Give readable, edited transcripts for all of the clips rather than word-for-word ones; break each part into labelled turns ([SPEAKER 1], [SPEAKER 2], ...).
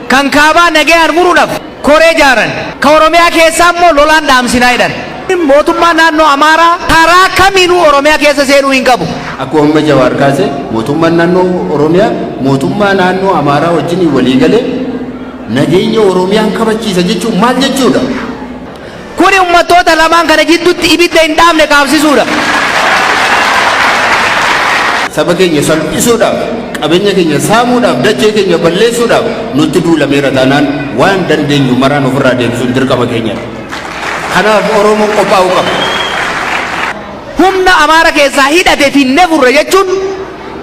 [SPEAKER 1] Kan kaabaa nagayaan furuudhaaf koree jaaran. Ka Oromiyaa keessaa immoo lolaan dhaamsinaa jedhan. Mootummaa naannoo Amaaraa karaa kamiinuu Oromiyaa keessa seenuu hin qabu.
[SPEAKER 2] Akkuma amma Jawaar kaase, mootummaan naannoo Oromiyaa mootummaa naannoo Amaaraa wajjin walii galee nageenya Oromiyaan kabachiisa jechuun maal jechuudha?
[SPEAKER 1] Kuni uummattoota lamaan kana jidduutti ibidda hin dhaamne qaabsisuudha.
[SPEAKER 2] Saba keenya salphisuudhaaf, qabeenya keenya saamuudhaaf, dachee keenya balleessuudhaaf nutti duulameera taanaan, waan dandeenyu maraan ofirraa deebisuun dirqama keenyadha. Kanaaf Oromoon qophaa'uu qaba.
[SPEAKER 1] Humna Amaara keessaa hidhate finnee furre jechuun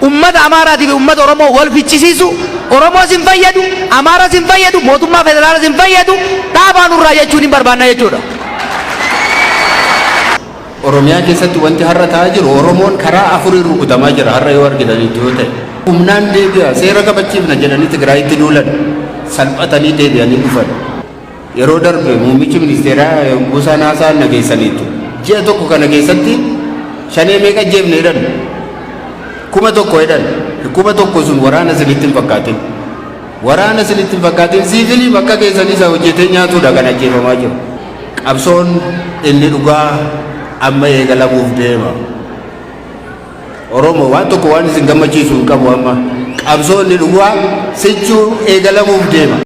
[SPEAKER 1] ummata Amaaraatii fi ummata Oromoo wal ficcisiisu. Oromoos hin fayyadu, Amaaras hin fayyadu, mootummaa federaalas hin fayyadu. Dhaabaa nurraa jechuun hin barbaanna jechuudha.
[SPEAKER 2] Oromiyaa keessatti wanti har'a ta'aa jiru, Oromoon karaa afuriin rukutamaa jira har'a yoo argitanitti yoo ta'e. Humnaan deebi'a, seera kabachiifna jedhanii Tigraayitti duulan, salphatanii deebi'anii dhufan. Yeroo darbe muummichi ministeeraa yogguu isaan haasa'an dhageessaniitu. Ji'a tokko kana keessatti Shanee meeqa ajjeefne jedhan? 1000 jedhan. 1000 sun waraana isinitti hin fakkaatin. Waraana isinitti hin fakkaatin, siivilii bakka keessanii isa hojjetee nyaatudha kan ajjeefamaa jiru. Qabsoon inni dhugaa amma eegalamuuf deema. Oromoo, waan tokko waan isin gammachiisu hin qabu amma. Qabsoon inni dhugaa sichuu eegalamuuf deema.